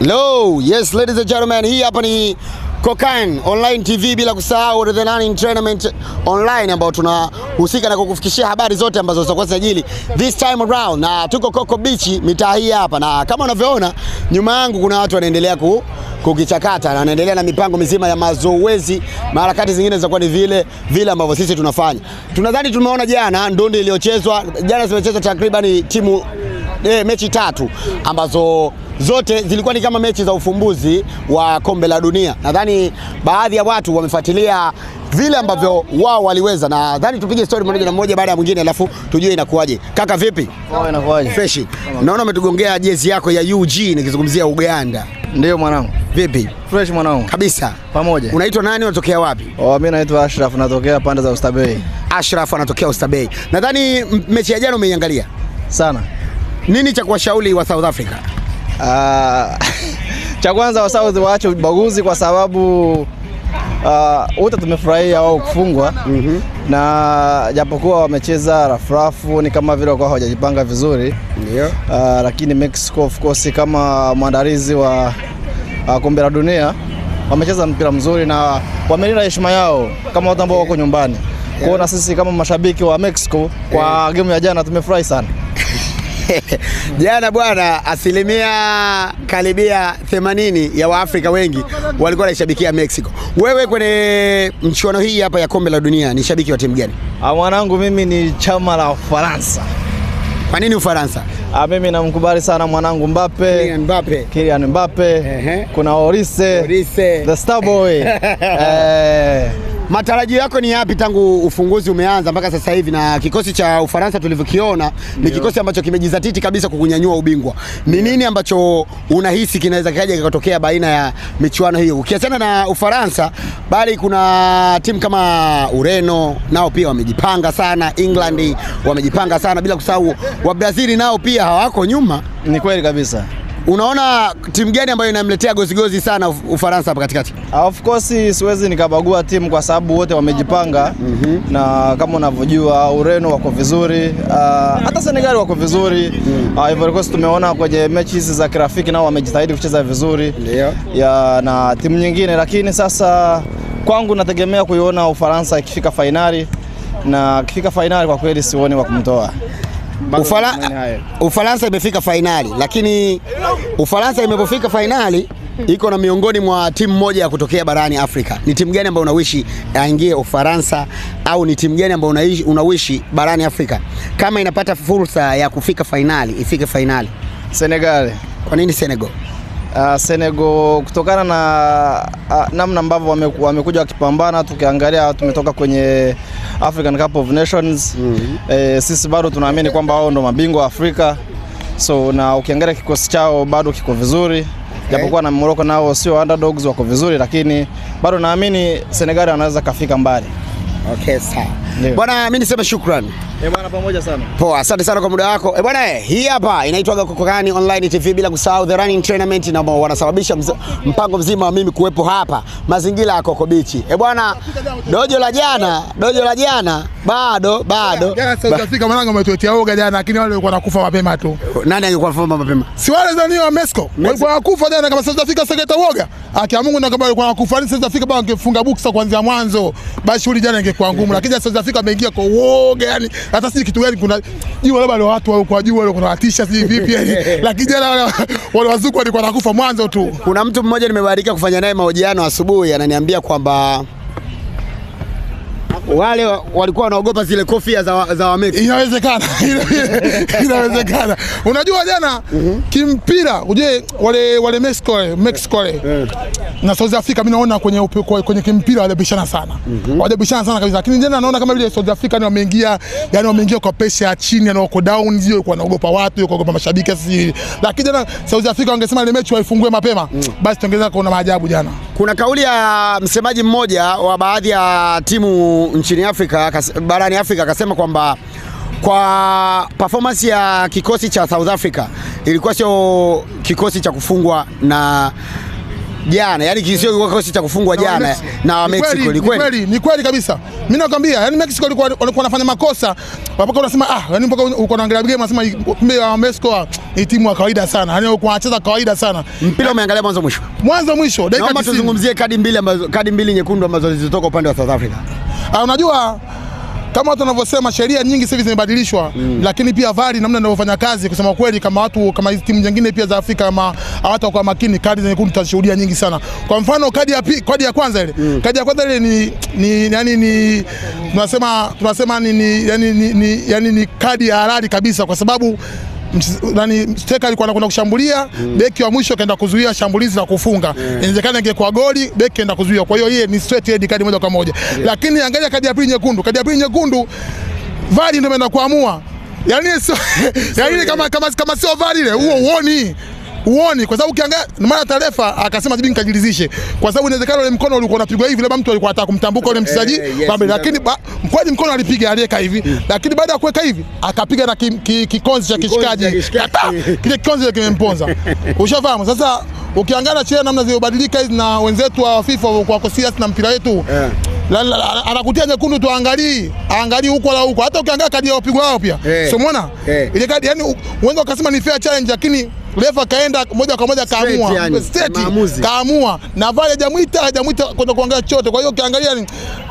Hello, yes ladies and gentlemen, hii hapa ni Kokani Online TV, bila kusahau The Running Tournament Online ambao tunahusika na kukufikishia habari zote ambazo zitakuwa zinajiri this time around, na tuko Coco Beach mitaa hii hapa, na kama unavyoona nyuma yangu kuna watu wanaendelea kukichakata na wanaendelea na mipango mizima ya mazoezi na harakati zingine zitakuwa ni vile vile ambavyo sisi tunafanya. Tunadhani tumeona jana ndondi iliyochezwa jana, zimechezwa takriban timu mechi tatu ambazo zote zilikuwa ni kama mechi za ufumbuzi wa kombe la dunia. Nadhani baadhi ya watu wamefuatilia vile ambavyo wao waliweza, nadhani tupige story mmoja na mmoja baada ya mwingine, alafu tujue inakuwaje. Kaka vipi? Poa, inakuwaje? Fresh. Naona umetugongea jezi yako ya UG nikizungumzia Uganda. Ndio mwanangu. Vipi? Fresh mwanangu. Kabisa. Pamoja. Unaitwa nani, unatokea wapi? Oh, mimi naitwa Ashraf, natokea pande za Oysterbay. Ashraf anatokea Oysterbay. Nadhani mechi ya jana umeiangalia sana. Nini cha kuwashauri wa South Africa? Cha kwanza wa South waache ubaguzi kwa sababu wote tumefurahia wao kufungwa na japokuwa wamecheza rafurafu ni kama vile walikuwa hawajajipanga vizuri. Ndio. Lakini Mexico of course kama mwandalizi wa kombe la dunia wamecheza mpira mzuri na wamelinda heshima yao kama watu ambao wako nyumbani. Kwa hiyo na sisi kama mashabiki wa Mexico kwa game ya jana tumefurahi sana. Jana bwana, asilimia karibia 80 ya Waafrika wengi walikuwa wanaishabikia Mexico. Wewe kwenye mchuano hii hapa ya kombe la dunia ni shabiki wa timu gani? Mwanangu mimi ni chama la Ufaransa. Kwa nini Ufaransa? Mimi namkubali sana mwanangu Mbappe. Kylian Mbappe. Kylian Mbappe. Kuna Olise. Olise. The Star Boy. Matarajio yako ni yapi tangu ufunguzi umeanza mpaka sasa hivi, na kikosi cha Ufaransa tulivyokiona ni kikosi ambacho kimejizatiti kabisa kukunyanyua ubingwa? Ni nini ambacho unahisi kinaweza kikaja kikatokea baina ya michuano hiyo? Ukiachana na Ufaransa, bali kuna timu kama Ureno nao pia wamejipanga sana, England wamejipanga sana, bila kusahau wa Brazil nao pia hawako nyuma. Ni kweli kabisa. Unaona timu gani ambayo inamletea gozigozi sana Ufaransa hapa katikati? Of course siwezi nikabagua timu kwa sababu wote wamejipanga. Na kama unavyojua Ureno wako vizuri, hata Senegal wako vizuri. Ivory Coast tumeona kwenye mechi hizi za kirafiki nao wamejitahidi kucheza vizuri. Ya, na timu nyingine, lakini sasa kwangu nategemea kuiona Ufaransa ikifika fainali, na ikifika fainali kwa kweli sioni wa kumtoa. Ufaransa imefika fainali, lakini Ufaransa imepofika fainali iko na miongoni mwa timu moja ya kutokea barani Afrika. Ni timu gani ambayo unawishi aingie Ufaransa, au ni timu gani ambayo unawishi barani Afrika kama inapata fursa ya kufika fainali ifike fainali? Senegal. Kwa nini Senegal? Senegal kutokana na namna ambavyo wamekuja wakipambana. Tukiangalia tumetoka kwenye African Cup of Nations. Sisi bado tunaamini kwamba wao ndo mabingwa wa Afrika. So na ukiangalia kikosi chao bado kiko vizuri. Japokuwa na Morocco nao sio underdogs, wako vizuri, lakini bado naamini Senegal anaweza kafika mbali. Okay, sawa. Bwana, mimi niseme shukrani. Bwana, pamoja sana. Poa, asante sana kwa muda wako. Bwana, hii hapa inaitwa Kokani Online TV, bila kusahau The Running Tournament na wanasababisha mpango mzima wa mimi kuwepo hapa mazingira ya Coco Beach. Bwana, dojo la jana bado. Jana South Africa mwanangu ametuletea oga jana, lakini wale walikuwa wanakufa mapema tu. Nani angekuwa anakufa mapema? Si wale zani wa Mexico. Walikuwa wanakufa jana kama South Africa seketa uoga. Akia Mungu na kama walikuwa wanakufa ni South Africa bado angefunga buksa kuanzia mwanzo. Basi shughuli jana ingekuwa ngumu, lakini South Africa ameingia kwa uoga yani. Hata sisi kitu gani kuna jiwe labda wale watu wao kwa juu wale kuna watisha sisi vipi yani. Lakini jana wale wazungu walikuwa wanakufa mwanzo tu. Kuna mtu mmoja nimebahatika kufanya naye mahojiano asubuhi, ananiambia kwamba wale walikuwa wanaogopa zile kofia za Wamexico. Inawezekana. Inawezekana. Unajua jana kimpira uje wale Mexico na South Africa, mimi naona kwenye kimpira walibishana sana. Walibishana sana kabisa. Lakini jana naona kama vile South Africa ni wameingia, yani wameingia kwa pressure ya chini, yani wako down, sio kwa wanaogopa watu, kwa kuogopa mashabiki sisi. Lakini jana South Africa wangesema ile mechi waifungue mapema, basi tungeweza kuona maajabu jana. Kuna kauli ya msemaji mmoja wa baadhi ya timu nchini Afrika, barani Afrika, akasema kwamba kwa performance ya kikosi cha South Africa ilikuwa sio kikosi cha kufungwa na jana, yani sio kikosi cha kufungwa jana na wa Ni Mexico. kweli, Ni ni kweli. kweli, ni kweli kabisa. Mimi nakwambia, yani Mexico walikuwa wanafanya makosa. Mpaka unasema yani mpaka uko unaangalia game unasema kumbe wa Mexico ni timu ya kawaida sana. Yani walikuwa wanacheza kawaida sana. Mpira umeangalia mwanzo mwisho. Mwanzo mwisho dakika Naomba 90. tuzungumzie kadi mbili nyekundu ambazo zilitoka upande wa South Africa. Ah, unajua kama watu wanavyosema sheria nyingi sasa hivi zimebadilishwa, lakini pia VAR namna inavyofanya kazi, kusema kweli, kama watu kama hizi timu nyingine pia za Afrika kama hawatakuwa makini, kadi za nyekundu tutashuhudia nyingi sana. Kwa mfano kadi ya kwanza ile, kadi ya kwanza ile ni yani ni tunasema ni yani ni yani ni kadi ya halali kabisa kwa sababu nani striker alikuwa anakwenda kushambulia, beki wa mwisho kaenda kuzuia shambulizi la kufunga. Inawezekana ingekuwa goli, beki kaenda kuzuia. Kwa hiyo yeye ni straight red kadi moja kwa moja. Lakini angalia kadi ya pili nyekundu, kadi ya pili nyekundu VAR ndio imeenda kuamua. Yaani sio yaani kama sio VAR ile huo uoni kwa sababu ukiangalia maana tarefa akasema jibi nikajiridhishe kwa sababu inawezekana ule mkono ulikuwa unapigwa hivi, labda mtu alikuwa anataka kumtambuka ule mchezaji Yes, lakini kweli mkono alipiga aliweka hivi, lakini baada ya kuweka hivi akapiga na kikonzi cha Kikonzi cha kishikaji. kishikaji. Kata! Kile kikonzi kimemponza. Ushafahamu sasa. Ukiangalia sheria namna zilizobadilika hizi na wenzetu wa FIFA wako serious na mpira wetu. Anakutia nyekundu tu, angalii huko wala huko. Hata ukiangalia kadi ya upigwa wao pia, sio umeona ile kadi, yani wengi wakasema ni fair challenge, lakini refa kaenda moja kwa moja kaamua. Yani, Straight, maamuzi. Kaamua na VAR hajamuita kwenda kuangalia chochote. Kwa hiyo ukiangalia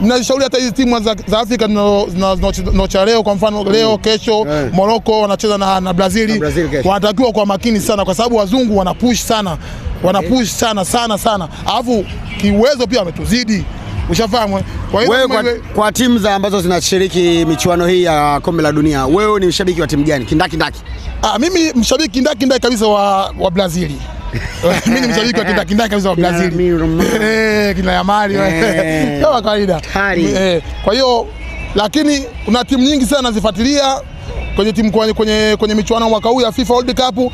mnashauri hata hizi timu za Afrika zinazocheza leo, kwa mfano leo kesho Morocco wanacheza na Brazil, Na Brazil kesho. Wanatakiwa kwa makini sana, kwa sababu wazungu wanapush sana, wanapush sana sana sana, alafu kiuwezo pia wametuzidi, ushafahamu eh? Kwa hiyo Wewe lazima kwa timu za ambazo zinashiriki michuano hii ya kombe la dunia, wewe ni mshabiki wa timu gani? Kindakindaki. Ah, mimi mshabiki kindakindaki kabisa wa Brazil. Mimi ni mshabiki wa kindakindaki kabisa wa Kina Brazil. Lamine Yamal. Kina Yamal kama kawaida. Hatari. Kwa hiyo lakini kuna timu nyingi sana nazifuatilia kwenye timu kwenye michuano mwaka huu ya FIFA World Cup,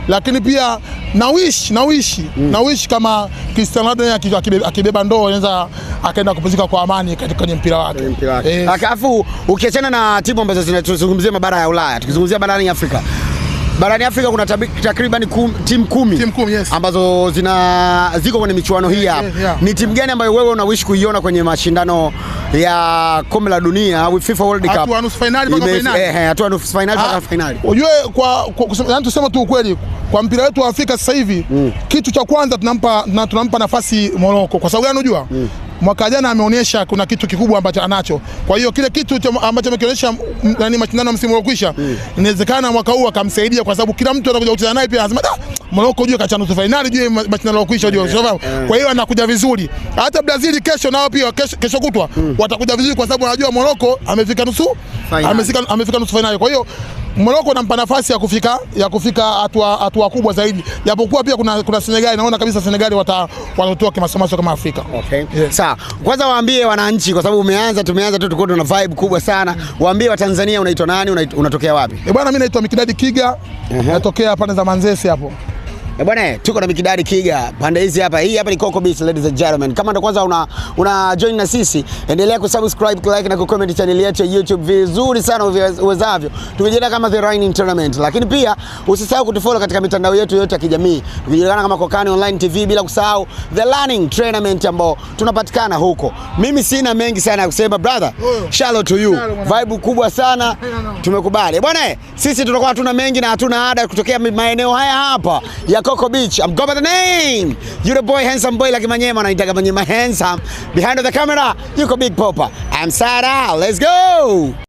lakini pia na wish kama Cristiano Ronaldo naye akibeba ndoo anaweza akaenda kupumzika kwa amani katika kwenye mpira wake. Mpira wake. Alafu ukiachana na timu ambazo zinatuzungumzia mabara ya Ulaya, tukizungumzia barani Afrika. Barani Afrika kuna takriban timu 10 Timu 10, yes. ambazo ziko kwenye michuano hii hapa. Ni timu gani ambayo wewe una wish kuiona kwenye mashindano ya kombe la dunia au FIFA World Cup? Hatua nusu finali mpaka finali. Hatua nusu finali mpaka finali. Ujue kwa yani tuseme tu ukweli kwa mpira wetu wa Afrika sasa hivi, kitu cha kwanza tunampa nafasi Morocco. Kwa sababu gani unajua? Mwaka jana ameonyesha kuna kitu kikubwa ambacho anacho. Kwa hiyo kile kitu ambacho amekionyesha nani mashindano ya msimu uliokwisha, inawezekana mwaka huu akamsaidia, kwa sababu kila mtu anakuja kucheza naye pia anasema, "Da, Morocco ujue kacha nusu finali, ujue mashindano yaliyokwisha ujue." Ushafahamu? Kwa hiyo anakuja vizuri. Hata Brazil kesho nao pia kesho kutwa watakuja vizuri kwa sababu wanajua Morocco amefika nusu Finali. amefika nusu finali. Kwa hiyo Morocco nampa nafasi ya kufika hatua kubwa zaidi, japokuwa pia kuna Senegal, naona kabisa Senegal watatoa kimasomaso kama Afrika. Okay. Yeah. Sawa. Kwanza waambie wananchi kwa sababu tumeanza tu tulikuwa tuna vibe kubwa sana. Waambie Watanzania unaitwa nani, unatokea wapi? Eh, bwana, mimi naitwa Mikidadi Kiga, natokea pande za Manzese hapo. Eh, bwana, tuko na Mikidadi Kiga pande hizi hapa. Hii hapa ni Coco Beach, ladies and gentlemen. Kama ndo kwanza una join na sisi, endelea kusubscribe, like na kucomment channel yetu ya YouTube vizuri sana uwezavyo. Tumejiandaa kama The Rhine Tournament. Lakini pia usisahau kutufollow katika mitandao yetu yote ya kijamii. Tukijulikana kama Kokani Online TV, bila kusahau The Learning Tournament ambao tunapatikana huko. Mimi sina mengi sana ya kusema, brother. Shalom to you. Shalom, mwanangu. Vibe kubwa sana. Tumekubali. Bwana, sisi tutakuwa hatuna mengi na hatuna ada kutokea maeneo haya hapa ya Coco Beach. I'm go by the name. You the boy handsome boy like Manyema, anaitaga Manyema handsome. Behind the camera yuko Big Popper. I'm Sara. Let's go.